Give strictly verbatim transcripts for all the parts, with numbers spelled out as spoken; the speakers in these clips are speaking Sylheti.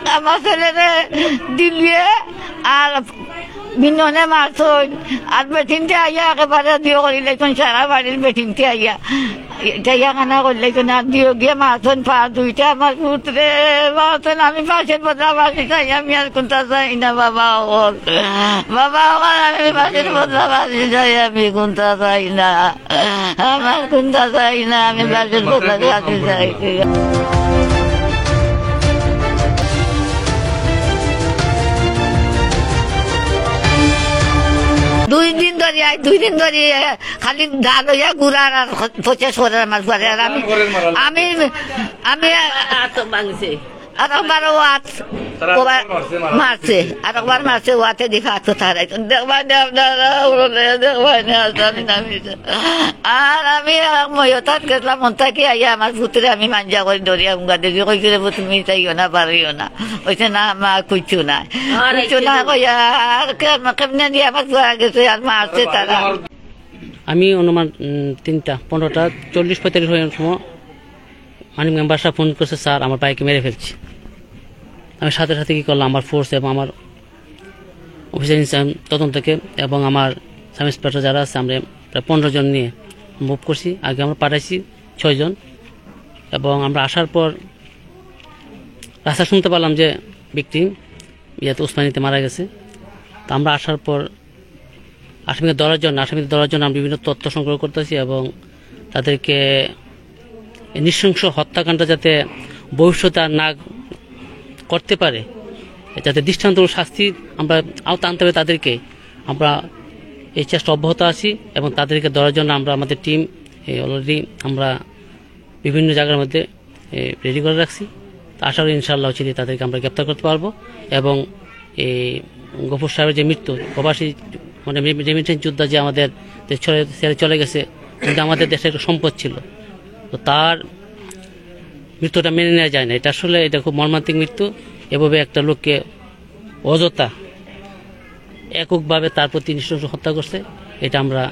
আমার ছেলেরে দিলুয়ে আর মিননে মারছইন। আর বেটিন্তে আইয়া একেবারে দিও করিলাইছইন, সারা বাড়ির বেটিন্তে আইয়া। ইটা ইয়া কানা করিলাইছইন, আর দিও গিয়া মারছইন পা দুইটা। আমার পুতরে মারছইন, আমি ফাঁসির বদলা ফাঁসি চাই, আমি আর কুন্তা চাই না বাবা অকল। বাবা অকল, আমি ফাঁসির বদলা ফাঁসি চাই, আমি কুন্তা চাই না। আমার কুন্তা চাই না, আমি ফাঁসির বদলা ফাঁসি চাই। দুই দিন ধরি, আজ দুই দিন ধরি, এ, খালি দা লইয়া ঘুরার আর প্রচেস করের আমার ঘরে। আর আমি, আমি, আমি, আর একবারও আত মারছে, আর একবার মারছে, ওয়াতে দিকে আত তারাই। দেখবায় না আপনারা, ওরা দেখবায় না, আসামি নামি। আর আমি এক ময়তাত গেছিলাম, মন থাকি আইয়া আমার পুতরে আমি মাঞ্জা করি ধরিয়া হুঙ্গা দেখি, কইছি, "রে পুত, তুমি চাইও না, পারিও না।" কইছে, "না, মা, কিচ্ছু না, কিচ্ছু না।" কইয়া আর কে-, কেমনে দিয়ে আমার পুয়া গেছে, আর মারছে তারা। আমি অনুমান, উম, তিনটা পনেরোটা চল্লিশ পঁয়তাল্লিশ হয়ে সময় মানিক মেম্বার সাহেব ফোন করছে, "স্যার, আমার ভাইকে মেরে ফেলছি।" আমি সাথে সাথে কি করলাম, আমার ফোর্স এবং আমার অফিসার ইনচার্জ তদন্ত থেকে এবং আমার সাব ইন্সপেক্টর যারা আছে, আমরা প্রায় পনেরো জন নিয়ে মুভ করছি। আগে আমরা পাঠাইছি ছয় জন, এবং আমরা আসার পর রাস্তা শুনতে পারলাম যে ভিকটিম ইয়াতে উসমানীতে মারা গেছে। তো আমরা আসার পর আসামিকে ধরার জন্য, আসামিকে ধরার জন্য আমরা বিভিন্ন তথ্য সংগ্রহ করতেছি এবং তাদেরকে এই নৃশংস হত্যাকাণ্ড যাতে ভবিষ্যতে আর না করতে পারে, যাতে দৃষ্টান্তমূলক শাস্তি আমরা আওতা আনতে পারি তাদেরকে, আমরা এই চেষ্টা অব্যাহত আছি এবং তাদেরকে ধরার জন্য আমরা আমাদের টিম অলরেডি আমরা বিভিন্ন জায়গার মধ্যে রেডি করে রাখছি। তো আশা করি ইনশাআল্লাহ চিরে তাদেরকে আমরা গ্রেপ্তার করতে পারবো। এবং এই গফুর সাহেবের যে মৃত্যু, প্রবাসী মানে রেমি-, রেমিটেন্স যোদ্ধা যে আমাদের দেশ ছেড়ে, ছেড়ে চলে গেছে, কিন্তু আমাদের দেশের একটা সম্পদ ছিল, তো তার মৃত্যুটা মেনে নেওয়া যায় না। এটা আসলে, এটা খুব মর্মান্তিক মৃত্যু। এভাবে একটা লোককে অযথা এককভাবে তার প্রতি নৃশংস হত্যা করছে, এটা আমরা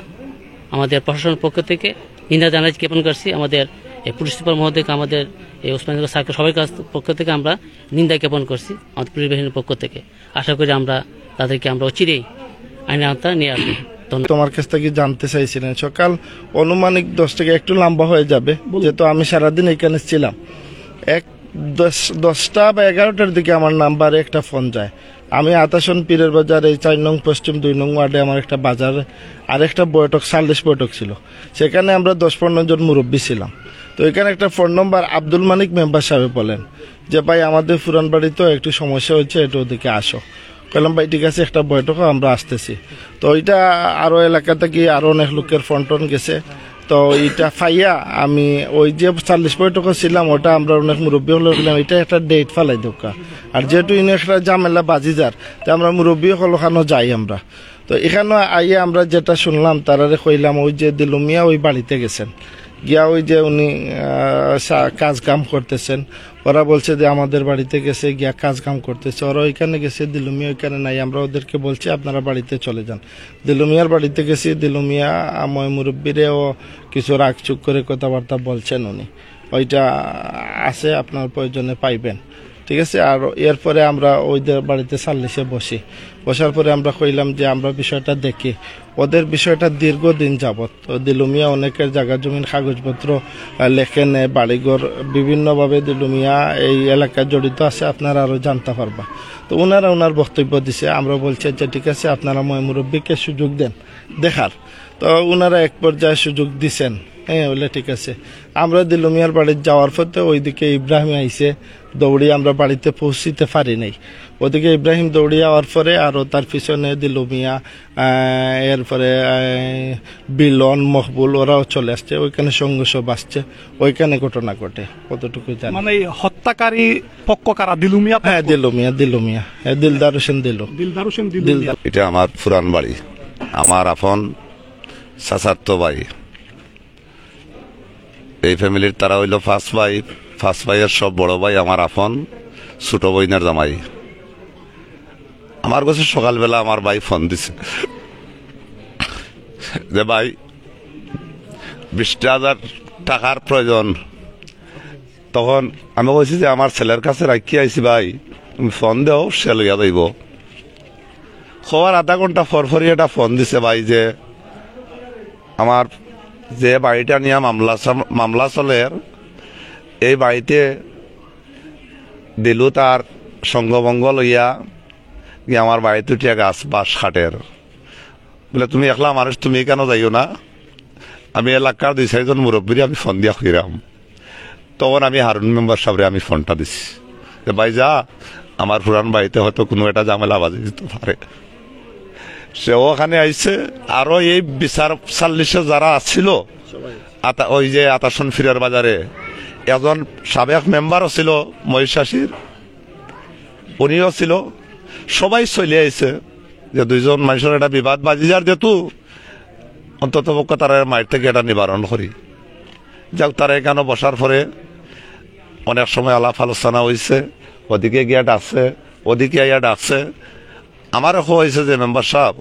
আমাদের প্রশাসনের পক্ষ থেকে নিন্দা জানাই, জ্ঞাপন করছি। আমাদের এই পুলিশ সুপার মহোদয়কে, আমাদের এই ওসমানীনগর সার্কেল সবাই কাছ পক্ষ থেকে আমরা নিন্দা জ্ঞাপন করছি আমাদের পুলিশ বাহিনীর পক্ষ থেকে। আশা করি আমরা তাদেরকে আমরা অচিরেই আইনের আওতায় নিয়ে আসবো। ধন্যবাদ। তোমার কাছ থেকে জানতে চাইছিলেন, সকাল আনুমানিক দশ থেকে একটু লম্বা হয়ে যাবে, যেহেতু আমি সারাদিন এখানে ছিলাম। এক দশ, দশটা বা এগারোটার দিকে আমার নাম্বারে একটা ফোন যায়। আমি আতাসন পীরের বাজার, এই চার নং পশ্চিম দুই নং ওয়ার্ডে আমার একটা বাজার, আর একটা বৈঠক, সালিশ বৈঠক ছিল। সেখানে আমরা দশ পনেরো জন মুরব্বী ছিলাম। তো এখানে একটা ফোন নম্বর আব্দুল মানিক মেম্বার সাহেব বলেন যে, "ভাই, আমাদের পুরান বাড়ি তো একটু সমস্যা হচ্ছে, একটু ওদিকে আসো।" কইলাম, "ভাই, ঠিক আছে, একটা বৈঠকও আমরা আসতেছি।" তো এটা আরো এলাকা থেকে আরো অনেক লোকের ফোন টোন গেছে। তো এটা পাইয়া আমি ওই যে সালিশ বৈঠকও ছিলাম, ওটা আমরা অনেক মুরব্বী হকলে কইলাম, "এটা একটা ডেট ফালাই দরকার।" আর যেহেতু ইনো একটা ঝামেলা বাজি যার, তো আমরা মুরব্বী হকল ওখানে যাই আমরা। তো এখানে আইয়া আমরা যেটা শুনলাম, তারারে কইলাম ওই যে দিলু মিয়া ওই বাড়িতে গেছেন, গিয়া ওই যে উনি, আহ, সা-, কাজ কাম করতেছেন, ওরা বলছে যে আমাদের বাড়িতে গেছে, গিয়া কাজ কাম করতেছে, ওরা ওইখানে গেছে, দিলু মিয়া ওইখানে নাই। আমরা ওদেরকে বলছি আপনারা বাড়িতে চলে যান। দিলু মিয়ার বাড়িতে গেছি, দিলু মিয়া, আহ, ময় মুরব্বীরেও কিছু রাগ চুক করে কথাবার্তা বলছেন উনি, ওইটা আছে, আপনার প্রয়োজনে পাইবেন, ঠিক আছে। আর এরপরে আমরা ওইদের বাড়িতে সাল্লিশে বসি, বসার পরে আমরা কইলাম যে আমরা বিষয়টা দেখি। ওদের বিষয়টা দীর্ঘদিন যাবত, তো দিলু মিয়া অনেকের জায়গা জমিন কাগজপত্র, আহ, লেখে নেয়, বাড়িঘর বিভিন্নভাবে দিলু মিয়া এই এলাকায় জড়িত আছে, আপনারা আরো জানতে পারবা। তো ওনারা ওনার বক্তব্য দিছে, আমরা বলছি যে ঠিক আছে, আপনারা ময় মুরব্বীকে সুযোগ দেন দেখার। তো ওনারা এক পর্যায়ে সুযোগ দিছেন, হ্যাঁ, বলে ঠিক আছে। আমরা দিলু মিয়ার বাড়িত যাওয়ার পথে ওইদিকে ইব্রাহিম আইছে, দৌড়ি আমরা বাড়িতে পৌঁছিতে পারি নাই। ওদিকে ইব্রাহিম দৌড়ি যাওয়ার পরে আরো তার পিছনে দিলু মিয়া, আহ, এরপরে, আহ, বিলন, মকবুল, ওরাও চলে আসছে, ওইখানে সংঘর্ষ বাজছে, ওইখানে ঘটনা ঘটে, কতটুকু জানি। মানে এই হত্যাকারী পক্ষ কারা? দিলু মিয়া পক্ষ? হ্যাঁ, দিলু মিয়া, দিলু মিয়া, হ্যাঁ, দিলদার হোসেন দিলু। দিলদার হোসেন দিলু মিয়া। দিলদার। এটা আমার পুরান বাড়ি, আমার আপন চাচাতো ভাই। এই ফ্যামিলির তারা হইল পাঁচ ভাই, পাঁচ ভাইয়ের সব বড় ভাই আমার আপন ছোট বইনের জামাই। আমার কাছে সকালবেলা আমার ভাই ফোন দিছে যে, "ভাই, বিশটা হাজার টাকার প্রয়োজন।" তখন আমি কইছি যে, "আমার ছেলের কাছে রাখি আইছি ভাই, তুমি ফোন দেও, সে লইয়া যাইব।" খবর আধা ঘন্টা পর পরই একটা ফোন দিছে ভাই যে, "আমার যে বাড়িটা নিয়া মামলা সাম-, মামলা চলের, এই বাড়িতে দিলু তার সঙ্গভঙ্গ লইয়া গিয়া আমার বাড়িত উঠিয়া গাছ বাঁশ কাটের।" বলে, "তুমি একলা মানুষ, তুমি কেন যাইও না? আমি এলাকার দুই চাইরজন মুরব্বিরে আমি ফোন দিয়া কইরাম।" তখন আমি হারুন মেম্বার সাবরে আমি ফোনটা দিছি যে, "ভাই যা, আমার পুরান বাড়িতে হয়তো কুনু একটা ঝামেলা বাজি দিতে পারে।" সে ওখানে আইছে, আরো এই বিচার সাল্লিশে যারা আছিল, আতা-, ওই যে আতাসন ফিরার বাজারে একজন সাবেক মেম্বারও ছিল মহিষাসীর, উনিও ছিল, সবাই চলে আইছে যে দুইজন মানুষের একটা বিবাদ বাজি যার যেহেতু অন্তত পক্ষ তারা মাইর থেকে এটা নিবারণ করি। যাক, তারা এখানে বসার পরে অনেক সময় আলাপ আলোচনা হইছে, ওদিকে গিয়া ডাকছে, ওদিকে আইয়া ডাকছে। আমারে কইছে যে, "মেম্বার সাব,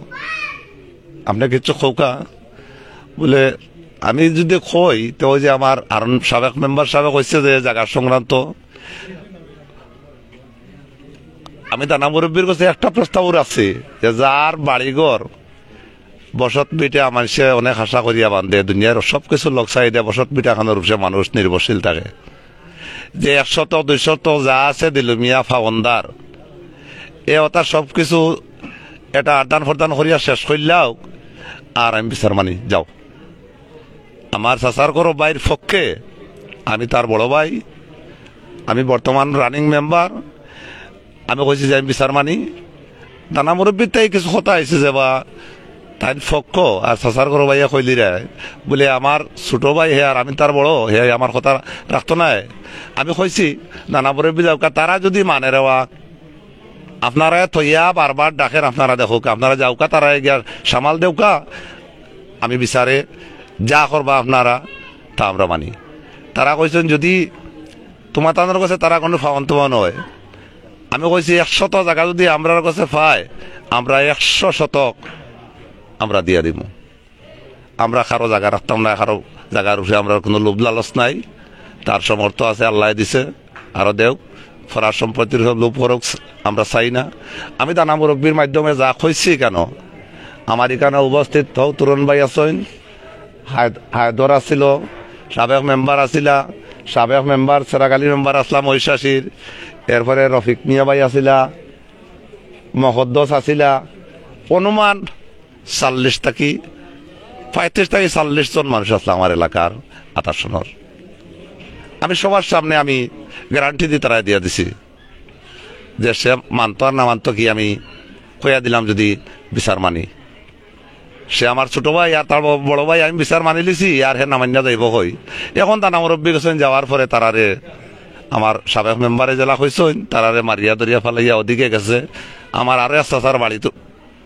আপনে কিচ্ছু কউক্কা?" বলে, "আমি যদি কই, তো ওই যে আমার আর সাবেক মেম্বার সাবে কইছে যে জাগা সংক্রান্ত, আমি থানা মুরব্বির কাছে একটা প্রস্তাব আছে যে যার বাড়িঘর বসত ভিটা মানুষে অনেক আশা করিয়া বান্ধে, দুনিয়ার সব কিছু লোক চাই দেয়, বসত ভিটা খানোর উপরে মানুষ নির্ভরশীল থাকে, যে একশত দুইশত যা আছে দিলুমিয়া ফাওন্দার, এ ওটা সব কিছু এটা আদান প্রদান করিয়া শেষ করলাও, আর আমি বিচার মানি, যাও।" আমার চাচার ঘরো ভাইর পক্ষে, আমি তার বড় ভাই, আমি বর্তমান রানিং মেম্বার, আমি কইছি যে আমি বিচার মানি। থানা মুরব্বির তাই কিছু কথা আইছে যে বা তাইন পক্ষ আর চাচার ঘরো ভাইয়া কইলি রে, বলে, "আমার ছোট ভাই হে আর আমি তার বড়, হে আমার কথা রাখতো নায়।" আমি কইছি, "থানা মুরব্বি যাউক্কা, তারা যদি মানে রেওয়া, আপনারা থইয়া বারবার ডাকের, আপনারা দেখউক্কা, আপনারা যাউক্কা, তারা গিয়া সামাল দেউক্কা, আমি বিচারে যা করবা আপনারা, তা আমরা মানি।" তারা কইছেন, "যদি তোমার তানোর কাছে তারা কোনো ফাওন তোমান হয়," আমি কইছি, "একশত জাগা যদি আমরার কাছে পায়, আমরা একশো শতক আমরা দিয়া দিমু।" আমরা কারো জাগা রাখতাম না, কারো জাগার উপরে আমরার কোনো লোভ লালচ নাই। তার সামর্থ্য আছে, আল্লায় দিছে, আরো দেউক, পরার সম্পত্তির সব লোভ করউক, আমরা চাই না। আমি থানা মুরব্বির মাধ্যমে যা কইছি কেন, আমার এখানে উপস্থিত হউ তরুণ ভাই আছইন, হায়-, হায়দর আছিল, সাবেক মেম্বার আছিলা, সাবেক মেম্বার, সেরাগালি মেম্বার আসলাম ঐশাসীর, এরপরে রফিক মিয়া ভাই আছিলা, মকদ্দস আছিলা, অনুমান চল্লিশ থাকি, পঁয়ত্রিশ থাকি চল্লিশ জন মানুষ আছলা আমার এলাকার আতাশনর। আমি সবার সামনে আমি গ্যারান্টি দি তারারে দিয়া দিছি যে সে মানতো আর না মানতো কি আমি কইয়া দিলাম যদি বিচার মানি। সে আমার ছোট ভাই আর তার ব-, বড় ভাই, আমি বিচার মানি লিছি আর হে না মানিয়া যাইব কই। এখন থানা মুরব্বি গেছইন, যাওয়ার পরে তারারে আমার সাবেক মেম্বারে যেলা কইছইন, তারারে মারিয়া ধরিয়া ফালাইয়া ওদিকে গেছে। আমার আরো এক চাচার বাড়িত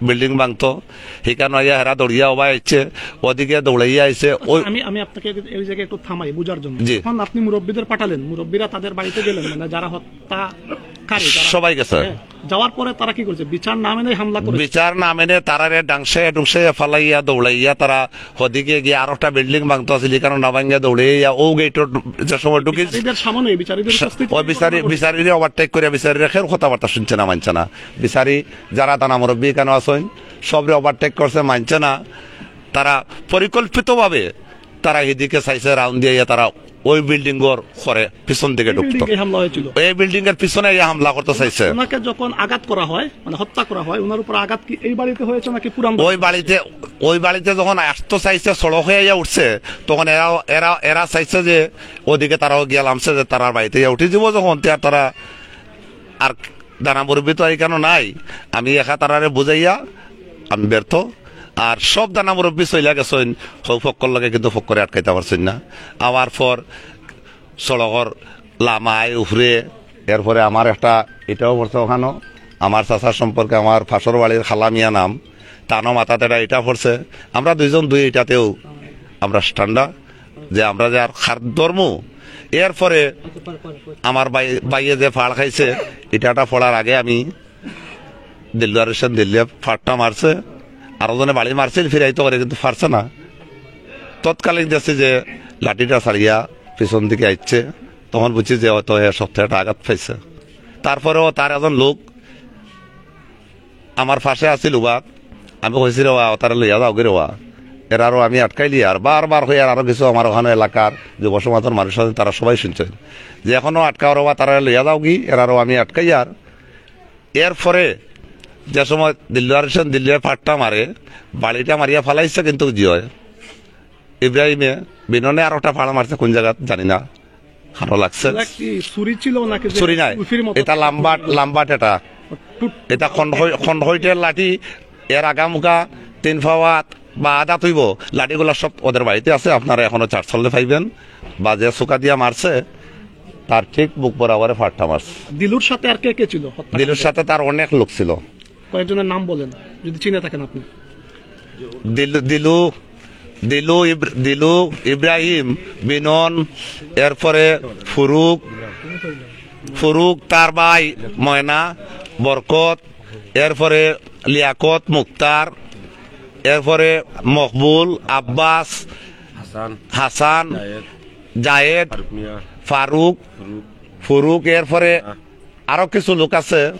বিল্ডিং ভাঙতো, হিকানো আইয়া হেরা দৌড়িয়া ওবায় আইছে, ওদিকে দৌড়াইয়া আইছে। ওই আমি, আমি আপনাকে এই জায়গায় একটু থামাই বুঝার জন্য। জি। যখন আপনি মুরব্বীদের পাঠালেন, মুরব্বীরা তাদের বাড়িতে গেলেন, মানে যারা হত্যাকারী, যারা সবাই গেছে। হ্যাঁ, যাওয়ার পরে তারা কি করছে? বিচার না মেনে হামলা করেছে। বিচার না মেনে তারারে ডাংশে ডুংশে ফালাইয়া দৌড়াইয়া তারা হদিকে গিয়া আরো একটা বিল্ডিং ভাঙতো আছিল, হিকানো না ভাঙিয়া দৌড়াইয়া ও গেটর যে সময় ঢুকি বিচারীদের সামনে, বিচারীদের উপস্থিতিতে ওই বিচারী, ঘটনা ঘটে। বিচারীরে ওভারটেক করিয়া বিচারীরে কেউ কথাবার্তা শুনছে না, মানছে না। বিচারী যারা থানা মুরব্বি হিকানো আছইন, সবরে ওভারটেক করছে, মানছে না। তারা পরিকল্পিতভাবে তারা এদিকে চাইছে, রাউন্ড দিয়া তারা ওই বিল্ডিং ঘর করে পিছন দিকে এই ঢুকতো। বিল্ডিং এ হামলা হয়েছিল। এই বিল্ডিং এর পিছনে এই হামলা করতে চাইছে। ওনাকে যখন আঘাত করা হয়, মানে হত্যা করা হয়, ওনার উপর আঘাত কি এই বাড়িতে হয়েছে নাকি পুরান ওই বাড়িতে? বাড়িতে, ওই বাড়িতে যখন আসতে চাইছে, সড়কে আইয়া উঠছে, তখন এরা, এরা, এরা চাইছে যে ওদিকে তারাও গিয়া লামছে যে তারার বাড়িতে ইয়া উঠি দিব যখন, তে আর তারা আর থানা মুরব্বি তো হিকানো নাই, আমি একা তারারে বুঝাইয়া আমি ব্যর্থ। আর সব থানা মুরব্বি চইলা গেছইন, হউ পক্ষর লগে কিন্তু পক্ষরে আটকাইতা পারছইন না। আমার পর সড়কর লামায় উপরে, এরপরে আমার একটা ইটাও পড়ছে ওখানো। আমার চাচার সম্পর্কে আমার পাশর বাড়ির খালা মিয়া নাম, তানো মাথাত একটা ইটা পড়ছে। আমরা দুইজন দুই ইটাতেও আমরা ঠান্ডা, যে আমরা যে আর খার ধর্ম। এরপরে আমার ভাই, ভাইয়ে যে ফাড় খাইছে, ইটাটা পড়ার আগে আমি দিলদার হোসেন দিল্লিয়ে ফাড়টা মারছে, আরো জনে বাড়ি মারছিল, ফিরাইতে করে কিন্তু পারছে না। তৎকালীন দেখছি যে লাঠিটা ছাড়িয়া পিছন দিকে আইচ্ছে, তখন বুঝছি যে হয়তো এ সপ্তাহে একটা আঘাত পাইছে। তারপরেও তার একজন লোক আমার পাশে আছিল উবাত, আমি কইছি, "রেবা, অতারে লইয়া যাওগি রেবা, এরারও আমি আটকাইলিয়ার।" বারবার কইয়ার, আরো কিছু আমার অখানো এলাকার যুব সমাজর মানুষ আছইন, তারা সবাই শুনছইন যে, "এখনো আটকাও রেবা, তারারে লইয়া যাওগি, এরারও আমি আটকাইয়ার।" এরপরে যে সময় দিল্লু আরিসন দিল্লুয়ে ফাট্টা মারে, বাড়িটা মারিয়া ফালাইছে, কিন্তু জি অয়, ইব্রাহিমে, বিননে আর একটা ফাড়া মারছে, কোন জাগাত জানি না, ভালো লাগছে। এগুলা কি ছুরি ছিল নাকি যে ছুরি নাই, কুলফির মতো? এটা লাম্বা, লাম্বা টেটা। টুট- এটা খন্ড হই-, খন্ড হইটের লাঠি, এর আগামুখা তিন ফাওয়াত বা আধা তুইব, লাঠিগুলা সব ওদের বাড়িতে আছে, আপনারা এখনো চার ছলে পাইবেন। বা যে সুকা দিয়া মারছে, তার ঠিক বুক বরাবরে ফাট্টা মারছে। দিলুর সাথে আর কে কে ছিল হত্যাকাণ্ডে? দিলুর সাথে তার অনেক লোক ছিল। কয়েকজনের নাম বলেন, যদি চিনে থাকেন আপনি। দিলু, দিলু, দিলু ইব্র-, দিলু, ইব্রাহিম, বিনন, এরপরে ফুরুক, ফুরুক, তার ভাই ময়না, বরকত, এরপরে লিয়াকত, মুক্তার, এরপরে মকবুল, আব্বাস, হাসান, হাসান, জায়েদ, জায়েদ, ফারুক মিয়া, ফারুক, ফুরুক। ফুরুক, এরপরে আহ। আরো কিছু লোক আছে,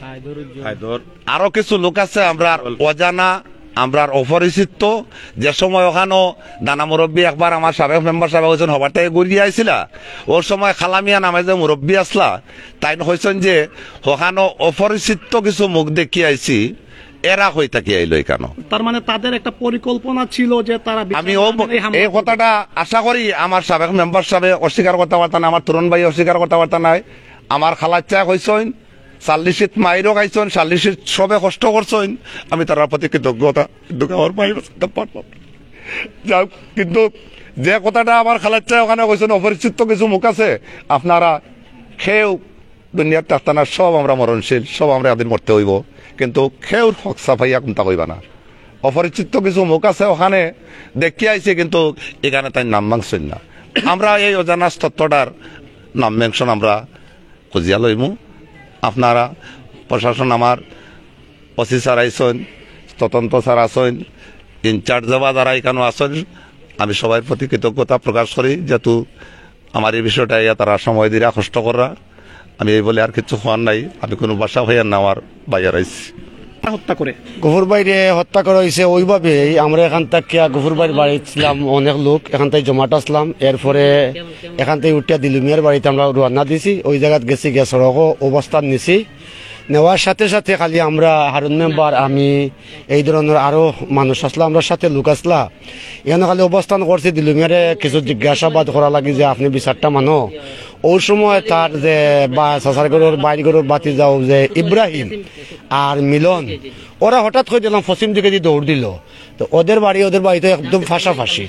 হায়দর। আরো কিছু লোক আছে, আমরার অজানা, আমরার অপরিচিত। যে সময় অখানো দানা মুরব্বি একবার আমার সাবেক মেম্বার সাবে কইছইন, হবার থাকি ঘুরিয়া আইছিলা, অউ সময় খালামিয়া নামে যে মুরব্বি আছলা, তাইন কইছইন যে, "অখানো অপরিচিত কিছু মুখ দেখি আইছি, এরা কই থাকি আইলো ইকানো?" তার মানে তাদের একটা পরিকল্পনা ছিল যে তারা আমি অউ, এই হামলা এই করবে। কথাটা আশা করি আমার সাবেক মেম্বার সাবে অস্বীকার করতা পারতা নায়, আমার তরুণ ভাই অস্বীকার করতা পারতা নায়, আমার খালাচ্চায় কইছইন, চাল্লিশিত মাইরও খাইছইন, চাল্লিশিত সবে কষ্ট করছইন, আমি তারার প্রতি কৃতজ্ঞতা, কিন্তু আমার ভাই বাঁচাইতাম পারলাম না। যাউক, কিন্তু যে কথাটা আমার খালাচ্চায় অখানো কইছইন, অপরিচিত কিছু মুখ আছে, আপনারা কেউ দুনিয়াত থাকতা না, সব আমরা মরণশীল, সব আমরা একদিন মরতে অইবো, কিন্তু কেউর হক ছাপাইয়া কুন্তা কইবা না। অপরিচিত কিছু মুখ আছে অখানো, দেখি আইছি, কিন্তু ইকানো তাইন নাম ভাঙছইন না। আমরা এই অজানা তত্ত্বটার নাম মেনশন আমরা খুঁজিয়া লইমু। আপনারা প্রশাসন, আমার ওসি স্যার আইছইন, তদন্ত স্যার আছইন, ইনচার্জ যেবা যারা ইকানো আছইন, আমি সবার প্রতি কৃতজ্ঞতা প্রকাশ করি, যেহেতু আমার এই বিষয়টা ইয়া তারা সময় দিরা, কষ্ট কররা। আমি এই বলে আর কিছু কওয়ার নাই, আমি কোনো ভাষা হইয়ার না, আমার বাইয়ার আইছি। হত্যা করে। গফুর ভাইরে হত্যা করা হইছে ওইভাবেই। আমরা এখান থাকিয়া গফুর ভাইর বাড়িত ছিলাম, অনেক লোক এখান থাকি জমাট আসলাম। এরপরে এখান থাকি উঠিয়া দিলু মিয়ার বাড়িত আমরা রওনা দিছি। ওই জাগাত গেছি, গিয়া সড়কও অবস্থান নিছি। নেওয়ার সাথে সাথে খালি আমরা, হারুন মেম্বার, আমি, এই ধরনের আরো মানুষ আসলা, আমরার সাথে লোক আসলা। এখানো খালি অবস্থান করছি, দিলু মিয়ারে কিছু জিজ্ঞাসাবাদ করা লাগি যে, "আপনে বিচারটা মানো।" ওই সময় তার যে বা-, চাচার ঘরর, বাইর ঘরর ভাতিজাও যে ইব্রাহিম আর মিলন, ওরা হঠাৎ করি দেখলাম পশ্চিম দিকেদি দৌড় দিলো। তো ওদের বাড়ি, ওদের বাড়ি তো একদম পাশাপাশি,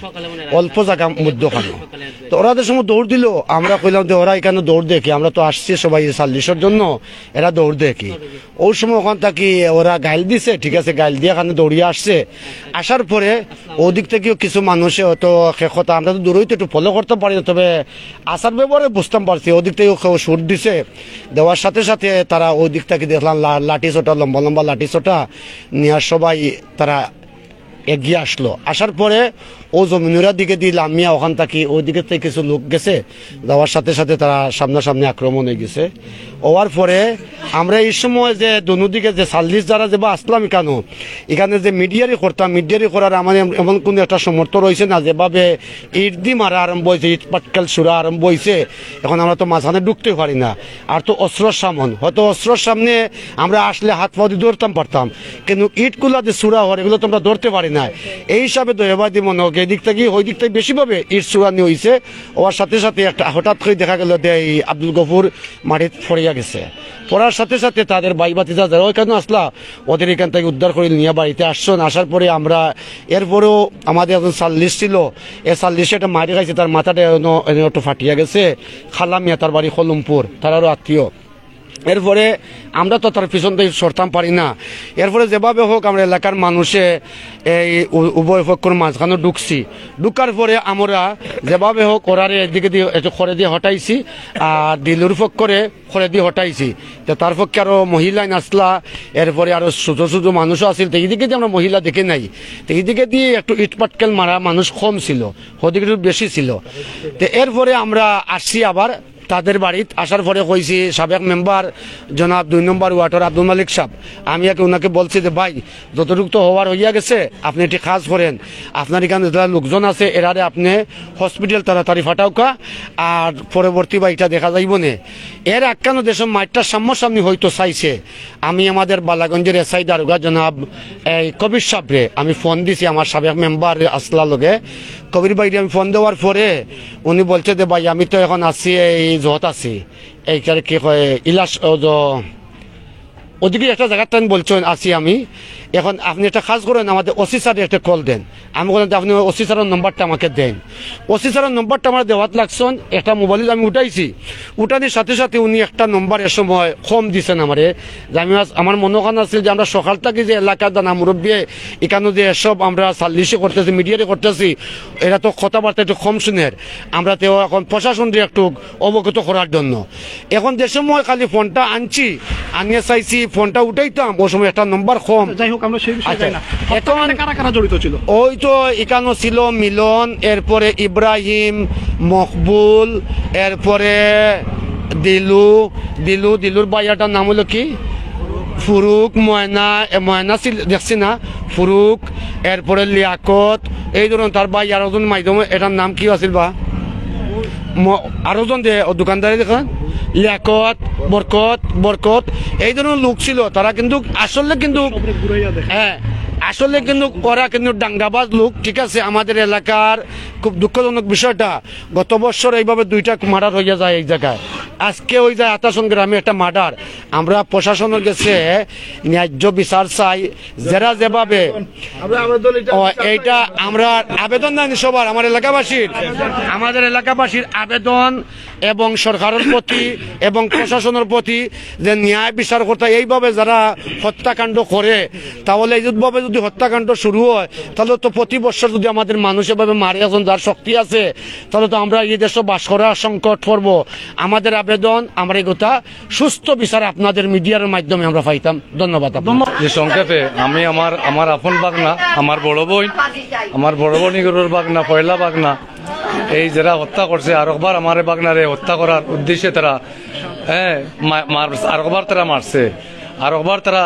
অল্প জাগা মধ্যখানো। তো ওরা যে সময় দৌড় দিলো, আমরা কইলাম যে, "ওরা ইকানো দৌড় দেয় কি, আমরা তো আসছি সবাই চাল্লিশর জন্য, এরা দৌড় দেয় কি?" ওই সময় ওখান থাকি ওরা গাইল দিছে, ঠিক আছে, গাইল দিয়া এখানো দৌড়িয়া আসছে। আসার পরে ওদিক থাকিও কিছু মানুষে হয়তো খে-, কথা, আমরা তো দূরই তো একটু ফলো করতাম পারি না, তবে আচার ব্যবহারে বুঝতাম পারছি, ওদিক থাকিও কেউ শুট দিছে, দেওয়ার সাথে সাথে তারা ওদিক থাকি দেখলাম লা-, লাঠি সোটা, লম্বা লম্বা লাঠি সোটা নিয়া সবাই তারা এগিয়ে আসলো। আসার পরে ও জমিনুরা দিকেদি লামিয়া ওখান থাকি, ওই দিকে থাকি কিছু লোক গেছে, যাওয়ার সাথে সাথে তারা সামনাসামনি আক্রমণ হয়ে গেছে। হওয়ার পরে আমরা এই সময় যে দোনো দিকে যে চাল্লিশ যারা যে বা আসলাম ইকানো, ইকানো যে মিডিয়ারি করতাম, মিডিয়ারি করার আমার এম-, এমন কোনো একটা সমর্থ রইছে না, যেভাবে ইট দি মারা আরম্ভ হইছে, ইট পাটকেল ছুড়া আরম্ভ হইছে, এখন আমরা তো মাঝখানে ঢুকতে পারি না। আর তো অস্ত্রর সামন, হয়তো অস্ত্রর সামনে আমরা আসলে হাত পাও দি ধরতাম পারতাম, কিন্তু ইটগুলা যে ছুড়া হওয়ার, এগুলা তো আমরা ধরতে পারি না। এই হিসাবে দয়াবাদি মনে হোক, এই দিক থাকি ওই দিক থাকি বেশিভাবে ইট ছুড়ানি হইছে। হওয়ার সাথে সাথে একটা হঠাৎ করে দেখা গেল যে এই আব্দুল গফুর মাটিত পড়িয়া গেছে। পড়ার সাথে সাথে তাদের ভাই ভাতিজা যারা ওইখানো আসলা, ওদের এখান থাকি উদ্ধার করি নিয়া বাড়িতে আসছন। আসার পরে আমরা, এরপরেও আমাদের একজন চাল্লিশ ছিল, এ চাল্লিশে একটা মারি খাইছে, তার মাথাটা এনে, এনে একটু ফাটিয়া গেছে। খালা মিয়া, তার বাড়ি কলমপুর, তারারও আত্মীয়। এরপরে আমরা তো তার পিছন থাকি সরতাম পারি না। এরপরে যেভাবে হোক আমরা এলাকার মানুষে এই উ-, উভয় পক্ষর মাঝখানো ঢুকছি। ঢুকার পরে আমরা যেভাবে হোক ওরারে এদিকে দিয়ে একটু খড়ে দিয়ে হটাইছি, আর দিলুর পক্ষরে খড়ে দিয়ে হটাইছি। তো তার পক্ষে আরো মহিলা আসলা, এরপরে আরো ছোট ছোট মানুষও আছিল। তো এইদিকে দিয়ে আমরা মহিলা দেখি নাই, তো এইদিকে দিয়ে একটু ইটপাটকেল মারা মানুষ কম ছিল, ওদিকে একটু বেশি ছিল। তো এরপরে আমরা আসছি আবার তাদের বাড়িত আসার পরে কইছি, সাবেক মেম্বার জনাব দুই নম্বর ওয়ার্ডর আব্দুল মালিক সাহেব, আমি একে ওনাকে বলছি যে, "ভাই, যতটুকু তো হওয়ার হইয়া গেছে, আপনি একটি কাজ করেন, আপনার এখানে যারা লোকজন আছে, এরারে আপনি হসপিটাল তাড়াতাড়ি ফাটাউকা, আর পরবর্তী বা এটা দেখা যাইব নে।" এর আক্কানো দেশে মাইটটা সামনাসামনি হয়তো চাইছে, আমি আমাদের বালাগঞ্জের এসআই দারোগা জনাব এই কবির সাহেবরে আমি ফোন দিছি, আমার সাবেক মেম্বার আসলা লগে। কবির ভাইরে আমি ফোন দেওয়ার পরে উনি বলছে যে, "ভাই, আমি তো এখন আছি এই জত আছি, এই কারে কি কয়, ইলাস, ও জ-, ওদিকে একটা জায়গার টাইম বলছেন আছি আমি। এখন আপনি একটা কাজ করেন, আমাদের ওসি স্যাররে একটা কল দেন।" আমি বললাম যে, "আপনি ওসি স্যারের নম্বরটা আমাকে দেন।" ওসি স্যারের নম্বরটা আমার দেওয়াত লাগছেন, একটা মোবাইল আমি উঠাইছি, উঠানির সাথে সাথে উনি একটা নম্বর এ সময় কম দিছেন আমারে। যে আমি আজ, আমার মনে অখান আছিল যে আমরা সকাল থাকি যে এলাকার দানা মুরব্বী এখানো যে এসব আমরা সালিশি করতেছি, মিডিয়ারে করতেছি, এরা তো কথাবার্তা একটু কম শুনের, আমরা তেও এখন প্রশাসনরে একটু অবগত করার জন্য। এখন যে সময় খালি ফোনটা আনছি, আনিয়া চাইছি ফোনটা উঠাইতাম, ও সময় একটা নম্বর কম। যাই হোক, আমরা সেই বিষয়ে আচ্ছা, যাই না। এখন হত্যাকাণ্ডে কারা কারা জড়িত ছিল? ওই তো এখানো ছিল মিলন, এরপরে ইব্রাহিম, মকবুল, এরপরে দিলু, দিলু, দিলুর ভাইয়াটার নাম হলো কি? ফুরুক, ময়না, এ, ময়না ছিল, দেখছি না, ফুরুক, এরপরে লিয়াকত, এই ধরুন তার ভাই আরো জন মাইদম, এটার নাম কি আছিল বা? ম-, আরো জন দে, ও দোকানদারে দেখেন, লিয়াকত, বরকত, বরকত, এই ধরনের লোক ছিল। তারা কিন্তু আসলে কিন্তু, হ্যাঁ, আসলে কিন্তু ওরা কিন্তু দাঙ্গাবাজ লোক, ঠিক আছে? আমাদের এলাকার খুব দুঃখজনক বিষয়টা, গত বছর এইভাবে দুইটা মার্ডার হইয়া যায় এই জায়গায়, আজকে ওই যায় আতাসন গ্রামে একটা মার্ডার। আমরা প্রশাসনের গেছে ন্যায্য বিচার চাই, যারা যেভাবে আমরা আবেদন এটা ও, বিচার চাই। এইটা আমরা আবেদন জানি সবার, আমার এলাকাবাসীর, আমাদের এলাকাবাসীর আবেদন এবং সরকারের প্রতি এবং প্রশাসনের প্রতি যে ন্যায় বিচার করতে এইভাবে যারা হত্যাকাণ্ড করে, তাহলে এইভাবে যদি হত্যাকাণ্ড শুরু হয়, তাহলে তো প্রতি বছর যদি আমাদের মানুষ এভাবে মারে, এখন যার শক্তি আছে, তাহলে তো আমরা এই দেশে বাস করা সংকট পড়ব। আমাদের আবেদন, আমরা এই কথা সুস্থ বিচার আপনাদের মিডিয়ার মাধ্যমে আমরা পাইতাম। ধন্যবাদ আপনাদের। যে সংক্ষেপে আমি আমার, আমার আপন ভাগনা, আমার বড় বোন, আমার বড় বোন ইগরর ভাগনা, পয়লা ভাগনা, এই যারা হত্যা করছে, আরকবার আমারে ভাগনারে হত্যা করার উদ্দেশ্যে তারা, হ্যাঁ, মা-, মার-, আরকবার তারা মারছে, আরকবার তারা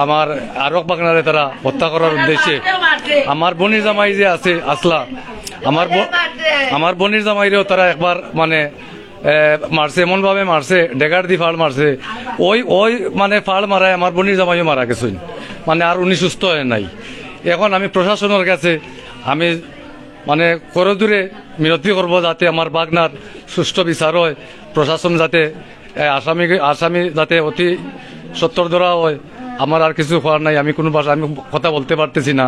আমার আরক ভাগনারে তারা হত্যা করার উদ্দেশ্যে আমার বোনের জামাই যে আছে আসলা, আমার ব-, আমার বোনের জামাইরেও তারা একবার মানে এ, মারছে, এমনভাবে মারছে, ডেগার দি ফাড় মারছে। ওই, ওই মানে ফাড় মারায় আমার বোনের জামাইও মারা গেছইন। মানে আর উনি সুস্থ হয় নাই। এখন আমি প্রশাসনের কাছে আমি মানে করজোড়ে মিনতি করব যাতে আমার ভাগনার সুষ্ঠু বিচার হয়, প্রশাসন যাতে, এ, আসামি, আসামি যাতে অতি সত্বর ধরা হয়। আমার আর কিছু করার নাই, আমি কোনো ভাষা, আমি কথা বলতে পারতেছি না।